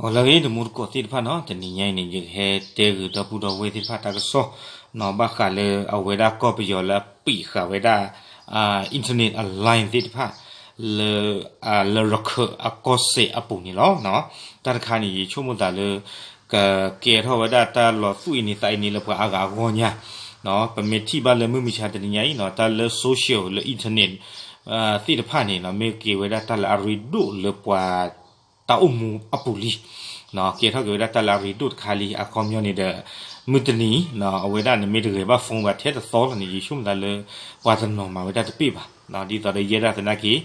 အိၣ်လၢအဂ့ၤ တံၤသကိးသ့ၣ်တဖၣ်နီၤ, တနံၤညါအံၤန့ၣ် ယကဟဲတဲဂ့ၤဒီပုၢ်ဒီဝဲၢ်သ့ၣ်တဖၣ်တၢ်ကစီၣ်နီၤ, ဘၣ်ဃးလၢအဝဲဒၣ်ကီၢ်ပယီၤလၢအပံာ်ဃာ်ဝဲဒၣ် internet line သ့ၣ်တဖၣ် လၢ လၢရခၢၣ်အကီၢ်စဲၣ်အပူၤန့ၣ်လီၤ. တၢ်တခါန့ၣ် ယဆိကမိၣ်သးလၢ ကကဲထီၣ်ဝဲဒၣ်တၢ်လီၤသူၣ်အံၤန့ၣ်သးအံၤန့ၣ်လၢပှၤအါဂၤအဂီၢ်ညါ, ပမ့ၢ်ထံၣ်ဘၣ်လၢမုၢ်မဆါတနံၤညါအံၤနီၤ, တၢ်လၢ social လၢ internet သ့ၣ်တဖၣ်န့ၣ်နီၤ, မ့ၢ်ကဲဝဲဒၣ်တၢ်လၢအရ့ဒိၣ်လၢပှၤတၢ်အိၣ်မူအပူၤလံ, ကဲထီၣ်က့ၤဝဲဒၣ်တၢ်လၢအရ့ဒိၣ်တခါလံ. အခီပညီန့ၣ်ဒီး မုၢ်တနံၤ အဝဲဒၣ်န့ၣ်မ့ၢ်တဂဲၤဘၣ် phone ဘၣ်ထဲတသီလီၤန့ၣ် ယဆိကမိၣ်သးလၢ ပှၤတနီၤမၤဝဲဒၣ်တပ့ၢ်ဘၣ်. ဒ်သိးဒီးယဲဒၣ်သနာ်က့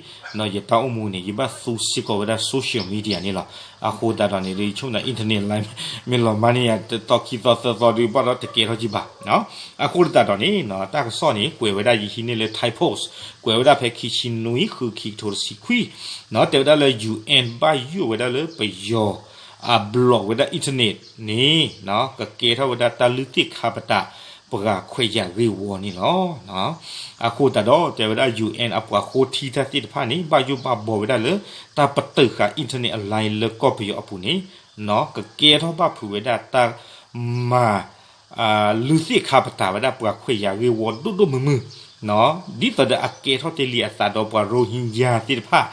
ယတၢ်အိၣ်မူန့ၣ် ယဘၣ်သူစ့ၢ်ကီးဝဲဒၣ် social media န့ၣ်လီၤ. အဃိသတးဒီးန့ၣ် ယဆိကမိၣ်သး internet line မ့ၢ်လီၤမၢ်န့ၢ်ယၤတသီခံသီသၢသီဒီး ဘၣ်ဒီးတကဲထီၣ်ကံဘၣ်. အဃိသတးဒီးန့ၣ် တၢ်ကစီၣ်န့ၣ် ကွဲးဝဲဒၣ်ယဟံးန့ၢ်လၢ Thai Post ကွဲးဝဲဒၣ်ဖဲခံဆံနွံ ဃု ခံကထိတဆံခွံ တဲဝဲဒၣ်လၢ ယူၣ်အဲၣ် ဘၣ်ယိၣ်ဝဲဒၣ်လၢပယီၤ အ block ဝဲဒၣ် internet န့ၣ် ကကဲထီၣ်ဝဲဒၣ်တၢ်လုၢ်သ့ၣ်ခါပတာ် ပှၤခွဲးယာ်ဂ့ၢ်ဝီန့ၣ်လီၤ. အဃိသတးဒီး တဲဝဲဒၣ် ယူၣ်အဲၣ် အပှၤဃိထံတၢ်သ့ၣ်တဖၣ်န့ၣ် ဘၣ်ယိၣ်ဘၣ်ဘီဝဲဒၣ်လၢ တၢ်ပတုာ်ဃာ် internet line လၢကီၢ်ပယီၤအပူၤန့ၣ် ကကဲထီၣ်ဘၣ်ဖုးဝဲဒၣ်တၢ်မၤ လုၢ်သ့ၣ်ခါပတာ်ဝဲဒၣ်ပှၤခွဲးယာ်ဂ့ၢ်ဝီဒိၣ်ဒိၣ်မုၢ်မုၢ် ဒ်သိးဒီးအကဲထီၣ်တ့ၢ်လံအသးဒီးပှၤရိဟ့ညါသ့ၣ်တဖၣ်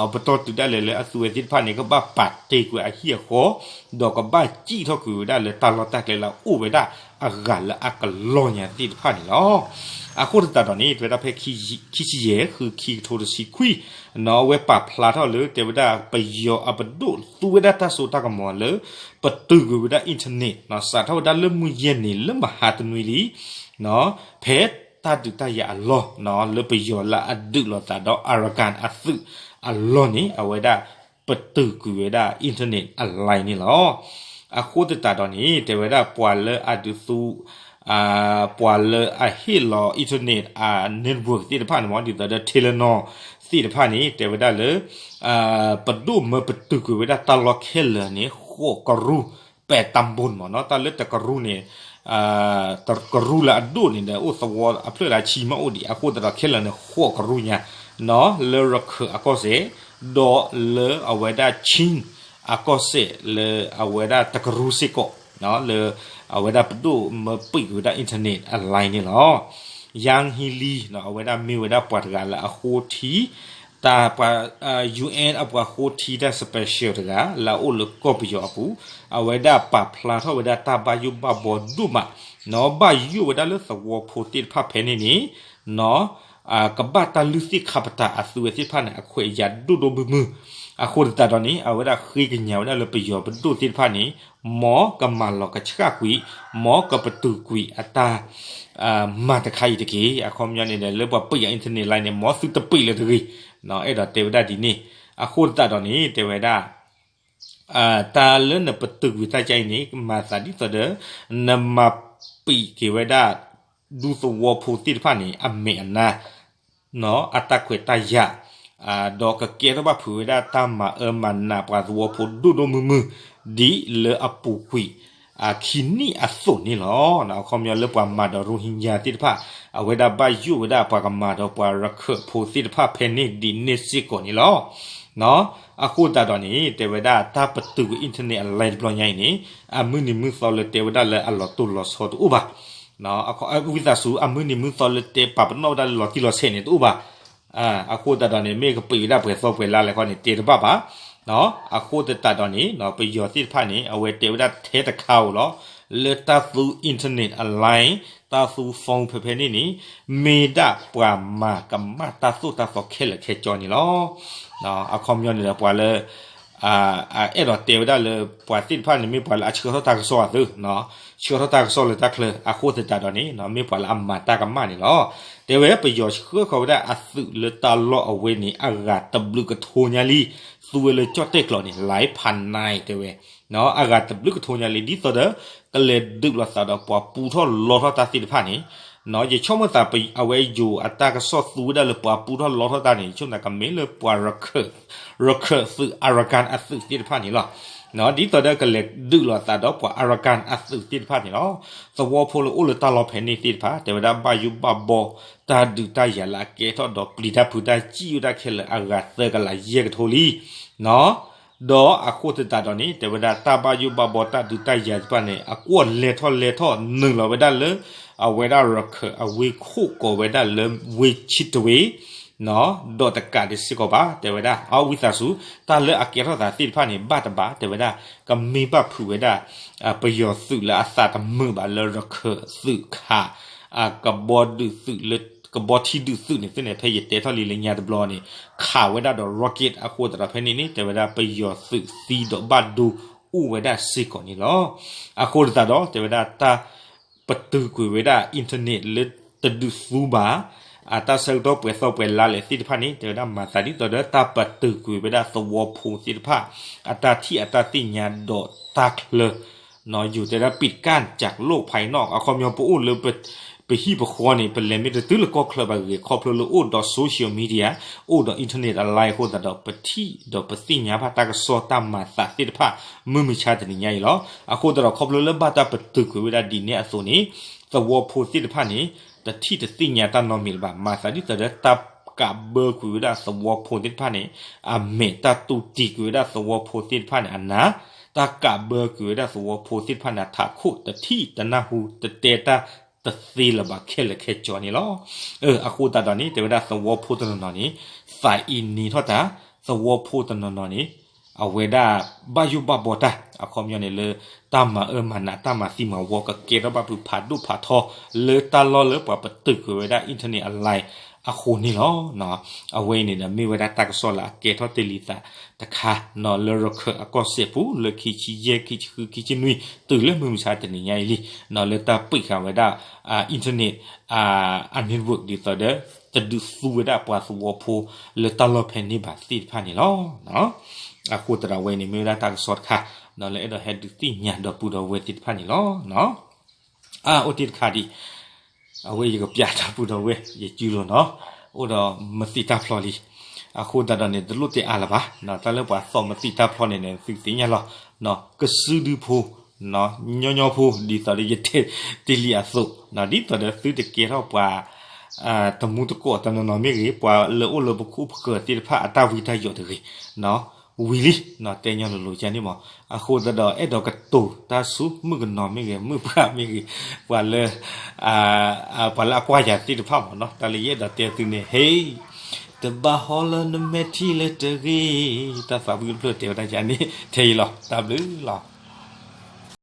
အပတီၢ်တုၤဒၣ်လဲာ်လၢအသူဝဲသ့ၣ်တဖၣ်န့ၣ် ကဘၣ်ပာ်တ့ၢ်ကွံာ်အဟံၣ်အဃီ ဒီးကဘၣ်စံၣ်ထီၣ်ကွံာ်ဝဲဒၣ်လၢတၢ်လီၢ်တၢ်ကျဲလၢအအိၣ်ဝဲဒၣ်အဂၤလၢအကလီၢ်ညါသ့ၣ်တဖၣ်န့ၣ်လီၤ. အဃိသတးဒီးန့ၣ် တဲဝဲဒၣ်ဖဲ ခံဆံယဲၢ် ဃု ခံကထိတဆံခွံ အဝဲပာ်ဖျါထီၣ်လၢ တဲဝဲဒၣ်ပယီၤအပဒိၣ်သူဝဲဒၣ်တၢ်စိတၢ်ကမီၤလၢ ပတုာ်ကွံာ်ဝဲဒၣ် internet စးထီၣ်ဝဲဒၣ်လၢမုၢ်ယဲၢ်နံၤလၢ မဟါတနွံလံ ဖဲတၢ်ဒုးတၢ်ယၤအလီၢ် လၢပယီၤလၢအဒုးလိာ်သးဒီး Arakan အသုးအလီၢ်န့ၣ် အဝဲဒၣ်ပတုာ်ကွံာ်ဝဲဒၣ် internet line န့ၣ်လီၤ. အဃိသတးဒီးန့ၣ် တဲဝဲဒၣ်ပှၤလၢအဒုးသူ ပှၤလၢအဟ့ၣ်လီၤ internet network သ့ၣ်တဖၣ်န့ၣ်မ့ၢ် ဒ်သိးဒီး Telenor သ့ၣ်တဖၣ်န့ၣ် တဲဝဲဒၣ်လၢ ပဒိၣ်မၢပတုာ်ကွံာ်ဝဲဒၣ်တၢ်လီၢ်ခဲလၢာ်န့ၣ် ဃိးကရူၢ် ပဲတဘိမ့ၢ်နီၤ, တၢ်လၢတကရူၢ်န့ၣ် တကရူၢ်လၢအဒိၣ်န့ၣ်ဒီး အိၣ်သဝီအဖျၢၣ်လၢဆံမးအိၣ်ဒံး, အဃိသတးဒီးခဲလၢာ်န့ၣ် ဃိးကရူၢ်ညါ လၢရခၢၣ်အကီၢ်စဲၣ် ဒီးလၢအဝဲဒၣ် Chin အကီၢ်စဲၣ်လၢအဝဲဒၣ်တကရူၢ်စ့ၢ်ကီး လၢအဝဲဒၣ်ပဒိၣ်မၢပံာ်ကွံာ်ဝဲဒၣ် internet line န့ၣ်လီၤ. Yang Hili အဝဲဒၣ်မ့ၢ်ဝဲဒၣ်ပှၤတဂၤလၢအဃိထံ တၢ်ပှၤ ယူၣ်အဲၣ် အပှၤဃိထံတၢ် special တဂၤ လၢအအိၣ်လၢကီၢ်ပယီၤအပူၤ, အဝဲဒၣ်ပာ်ဖျါထီၣ်ဝဲဒၣ်တၢ်ဘၣ်ယိၣ်ဘၣ်ဘီဒိၣ်မး ဘၣ်ယိၣ်ဝဲဒၣ်လၢသဝီဖိသ့ၣ်တဖၣ်ဖဲန့ၣ်န့ၣ် ကဘၣ်တၢ်လုၢ်သ့ၣ်ခါပတာ်အသုဝဲသ့ၣ်တဖၣ်န့ၣ် အခွဲးယာ်ဒိၣ်ဒိၣ်မုၢ်မုၢ်, အဃိသတးဒီးန့ၣ် အဝဲဒၣ်ဃ့ကညးဝဲဒၣ်လၢပယီၤပဒိၣ်သ့ၣ်တဖၣ်န့ၣ် မ်ကမၤလီၤကဆှၣ်ကွံာ်, မ်ကပတုာ်ကွံာ်အတၢ် မၤတခါအံၤတက့ၢ်. အခီပညီန့ၣ်ဒီး လၢပှၤပံာ်အီၤ internet line န့ၣ် မ်သုတပံာ်လၢၤတဂ့ၤ, အဲၣ်ဒိးတဲဝဲဒၣ်ဒ်န့ၣ်. အဃိသတးဒီးန့ၣ် တဲဝဲဒၣ် တၢ်လၢနပတုာ်ကွံာ်တၢ်ကအံၤန့ၣ် မၤသးဒ်သိးဒီး နမၤပံာ်က့ၤဝဲဒၣ် ဒူသဝီဖိသ့ၣ်တဖၣ်န့ၣ် အမဲာ်အနါ အတၢ်ခွဲးတၢ်ယာ်, ဒီးကကဲထီၣ်ဘၣ်ဖုးဝဲဒၣ်တၢ်မၤအၢမၤနးပှၤသဝီဖိဒိၣ်ဒိၣ်မုၢ်မုၢ် ဒ်လၢအပူၤကွံာ် ခံနံၣ်အသိးန့ၣ်လီၤ. အခီပညီလၢပှၤမၤဒီးရိဟ့ညါသ့ၣ်တဖၣ် အဝဲဒၣ်ဘၣ်ယိၣ်ဝဲဒၣ်ပှၤကမၤဒီးပှၤရခၢၣ်ဖိသ့ၣ်တဖၣ်ဖဲန့ၣ်ဒ်န့ၣ်စ့ၢ်ကီးန့ၣ်လီၤ. အဃိသတးဒီးန့ၣ် တဲဝဲဒၣ်တၢ်ပတုာ်ကွံာ် internet line တဘျီညါအံၤန့ၣ် အမုၢ်နံၤမုၢ်သီလၢတဲဝဲဒၣ်လၢအလီၤတိၢ်လီၤဆီတအိၣ်ဘၣ်. ဝံသးစူၤ အမုၢ်နံၤမုၢ်သီလၢတဲပာ်ပနီၣ်ဝဲဒၣ်လၢလီၤတံၢ်လီၤဆဲးန့ၣ်တအိၣ်ဘၣ်. အဃိသတးဒီးန့ၣ် မ့ၢ်ကပံာ်ဝဲဒၣ်ပှဲၤသီပှဲၤလါလဲၣ်ခီန့ၣ် တဲတဘၣ်ဘၣ်. အဃိသတးဒီးန့ၣ် ပယီၤသ့ၣ်တဖၣ်န့ၣ် အဝဲတဲဝဲဒၣ်ထဲတခါဧိၤလီၤ. လၢတၢ်သူ internet line တၢ်သူ phone ဖဲဖဲန့ၣ်န့ၣ် မ့ၢ်ဒၣ်ပှၤမၤကမၣ်တၢ်သိၣ်တၢ်သီခဲလၢာ်ခဲဆ့န့ၣ်လီၤ. အခီပညီန့ၣ်ဒီး ပှၤလၢ အဲၣ်ဒိးတဲဝဲဒၣ်လၢ ပှၤသ့ၣ်တဖၣ်န့ၣ် မ့ၢ်ပှၤလၢအဆှၢထီၣ်တၢ်ကစီၣ်အသုး, ဆှၢထီၣ်တၢ်ကစီၣ်လၢတၢ်ချၢ အဃိသတးဒီးန့ၣ် မ့ၢ်ပှၤလၢအမၤတၢ်ကမၣ်န့ၣ်လီၤ. တဲဝဲပယီၤဆှၢဃီၤဝဲဒၣ်အသုးလၢတၢ်လီၢ်အဝဲန့ၣ် အဂၤတဘျုးကထိညါလံ, သူဝဲလၢကၠီၣ်တဲၣ်ကျိးန့ၣ် လၢဖးနါ တဲဝဲ အဂၤတဘျုးကထိညါလံ ဒ်သိးဒီး ကလဲၤဒုးလိာ်သးဒီးပှၤပူထီၣ်လီထီၣ်တၢ်သ့ၣ်တဖၣ်န့ၣ်, ယဆိကမိၣ်သး အဝဲယိၤအတၢ်ကစီၣ်သူဝဲဒၣ်လၢပှၤပူထီၣ်လီထီၣ်တၢ်န့ၣ် ယဆိကမိၣ်သးကမ့ၢ်လၢပှၤ ရခၢၣ်သုး Arakan အသုးသ့ၣ်တဖၣ်န့ၣ်လီၤ. ဒ်သိးဒီးကလဲၤဒုးလိာ်သးဒီးပှၤ Arakan အသုးသ့ၣ်တဖၣ်န့ၣ်လီၤ. သဝီဖိလၢအိၣ်လၢတၢ်လီၢ်ဖဲန့ၣ်သ့ၣ်တဖၣ် တဲဝဲဒၣ်ဘၣ်ယိၣ်ဘၣ်ဘီ တၢ်ဒုးတၢ်ယၤလၢအကဲထီၣ်ဒီးပျံၤတၢ်ဖုးတၢ်စံၣ်ယိၣ်တၢ်ခဲလၢာ်အဂၤသၢကလးယဲၢ်ကထိလံ. ဒီးအဃိသတးဒီးန့ၣ် တဲဝဲဒၣ်တၢ်ဘၣ်ယိၣ်ဘၣ်ဘီတၢ်ဒုးတၢ်ယၤသ့ၣ်တဖၣ်န့ၣ် အကွီၢ်လဲၤထီၣ်လဲၤထီၣ်နုာ်လီၤဝဲဒၣ်လၢ အဝဲဒၣ်ရခၢၣ်အဝ့ၢ်ခိၣ်ကိးဝဲဒၣ်လၢဝ့ၢ်ဆံတဝ့ၣ် ဒီးတကးဒံးစ့ၢ်ကီးဘၣ် တဲဝဲဒၣ် အဝံသးစူၤ တၢ်လၢအကဲထီၣ်သးသ့ၣ်တဖၣ်န့ၣ် ဘၣ်တဘၣ် တဲဝဲဒၣ် ကမ့ၢ်ဘၣ်ဖုးဝဲဒၣ် ပယီၤသုးလၢအသးတမုာ်ဘၣ်လၢရခၢၣ်သုးခး ကဘီဒုးသုးလၢ ကဘီထံဒုးသုးန့ၣ်သ့ၣ်န့ၣ် ဖဲယတဲထီၣ်လံလၢညါတဘျီန့ၣ် ခးဝဲဒၣ်ဒီး rocket အဃိသတးဒီးဖဲန့ၣ်န့ၣ် တဲဝဲဒၣ်ပယီၤသုးသံဒီးဘၣ်ဒိအိၣ်ဝဲဒၣ်စ့ၢ်ကီးန့ၣ်လီၤ. အဃိသတးဒီး တဲဝဲဒၣ်တၢ်ပတုာ်ကွံာ်ဝဲဒၣ် internet လၢတဒုးသူဘၣ် အတၢ်ဆၢကတီၢ်ပှဲၤသီပှဲၤလါလဲၣ်သ့ၣ်တဖၣ်န့ၣ် တဲဝဲဒၣ်မၤသးဒ်သိးဒီးတၢ်ပတုာ်ကွံာ်ဝဲဒၣ်သဝီဖိသ့ၣ်တဖၣ် အတၢ်ထံၣ်အတၢ်သ့ၣ်ညါဒီးတၢ်ချၢ ယိၤတဲဒၣ် ပိတ်กั้นจากโลกภายนอก အခီပညီပအိၣ်လၢ ပဟံၣ်ပဃီန့ၣ် ပလဲၤမ့ၢ်တတုၤလၢကီၢ်ချၢဘၣ်ဂ့ၤ ခီဖျိလၢအိၣ်ဒီး social media အိၣ်ဒီး internet အ line အဃိသတးဒီး ပထံၣ်ဒီးပသ့ၣ်ညါဘၣ်တၢ်ကစီၣ်တၢ်မၤသးသ့ၣ်တဖၣ် မုၢ်မဆါတနံၤညါအံၤလီၤ. အဃိသတးဒီး ခီဖျိလၢဘၣ်တၢ်ပတုာ်ကွံာ်ဝဲဒၣ်ဒ်န့ၣ်အသိးန့ၣ် သဝီဖိသ့ၣ်တဖၣ်န့ၣ် တထံၣ်တသ့ၣ်ညါတၢ်နီတမံၤလၢၤဘၣ် မၤသးဒ်သိးဒီးတၢ်ကးဘၢကွံာ်ဝဲဒၣ်သဝီဖိသ့ၣ်တဖၣ်န့ၣ် အမဲာ် တၢ်တူၢ်တံာ်ကွံာ်ဝဲဒၣ်သဝီဖိသ့ၣ်တဖၣ်န့ၣ် အနၢ် တၢ်ကးဘၢကွံာ်ဝဲဒၣ်သဝီဖိသ့ၣ်တဖၣ်န့ၣ် ထးခိၣ်တထံၣ်တနၢ်ဟူ တတဲတၢ်တသ့လၢၤဘၣ်ခဲလၢာ်ခဲဆ့န့ၣ်လီၤ. အဃိသတးဒီးန့ၣ် တဲဝဲဒၣ်သဝီဖိတနီၤနီၤန့ၣ် သးအံၤနံၤထီၣ်တၢ် သဝီဖိတနီၤနီၤန့ၣ် အဝဲဒၣ်ဘၣ်ယိၣ်ဘၣ်ဘီတၢ် အခီပညီန့ၣ်လၢ တၢ်မၤအၢမၤနး တၢ်မၤသံမၤဝီ ကကဲထီၣ်ဘၣ်ဖုးဖးဒိၣ်ဖးထီ လၢတၢ်လီၢ်လၢပှၤပတုာ်ကွံာ်ဝဲဒၣ် internet အ line အဃိန့ၣ်လီၤ. အဝဲအံၤန့ၣ်ဒီး မ့ၢ်ဝဲဒၣ်တၢ်ကစီၣ်လၢအကဲထီၣ်တ့ၢ်လံသးတခါ လၢရခၢၣ်အကီၢ်စဲၣ်ပူၤ လၢခံဆံယဲၢ် ခံဆံဃု ခံဆံနွံ တုၤလၢမုၢ်မဆါတနံၤညါအံၤလံ လၢတၢ်ပံာ်ဃာ်ဝဲဒၣ် internet အ network ဒ်သိးဒီး တဒုးသူဝဲဒၣ်ပှၤသဝီဖိလၢတၢ်လီၢ်ဖဲန့ၣ်ဘၣ်သ့ၣ်တဖၣ်န့ၣ်လီၤ. အဃိသတးဒီးအဝဲန့ၣ် မ့ၢ်ဝဲဒၣ်တၢ်ကစီၣ်တခါ လၢအဲၣ်ဒိးဟဲဒုးသ့ၣ်ညါဒီပုၢ်ဒီဝဲၢ်သ့ၣ်တဖၣ်န့ၣ်လီၤ. အအိၣ်တ့ၢ်တခါဒံး အဝဲယကပျးတၢ်ပုၢ်ဒီဝဲၢ် ယစုလိၤနီၤ အိၣ်ဒီးမသံးတၢ်ဖျီလံ. အဃိသတးဒီးန့ၣ် တလိၣ်တဲအါလၢၤဘၣ် တၢ်လၢပှၤသီၣ်မသံးတၢ်ဖျီန့ၣ်န့ၣ် သုသ့ၣ်ညါလီၤ. ကစုဒုဖိ ညီညီဖိ ဒ်သိးဒီးယတဲတ့ၢ်လံအသိး ဒ်သိးဒီးသုတကဲထီၣ်ပှၤ တမူတကိးတနီၤနီၤမ့ၢ်ဂ့ၤ ပှၤလၢအိၣ်လၢပခိၣ်ပဃၢၤသ့ၣ်တဖၣ်အတၢ်ဝံတၢ်ယိးတဂ့ၤ ဝံၤလံ တဲညီလိၤလိၤကန့ၣ်မး. အဃိသတးဒီး အဲၣ်ဒိးကတိၤတၢ်ဆူမုၣ်ကနီၤမ့ၢ်ဂ့ၤ မုၣ်ပှၢ်မ့ၢ်ဂ့ၤ ပှၤလၢ ပှၤလၢအကွၢ်ယၤသ့ၣ်တဖၣ်မးနီၤ တၢ်လၢယအဲၣ်ဒိးတဲသုန့ၣ် ဟ့ၣ် တဘၣ်ဟီလၢနမဲာ်ထံလၢၤတဂ့ၤ တၢ်သးဝံၣ်တဖျၢၣ်တဲဝဲဒၣ်ယၤန့ၣ် ထဲအံၤလီၤ. တၢ်ဘျုးလီၤ.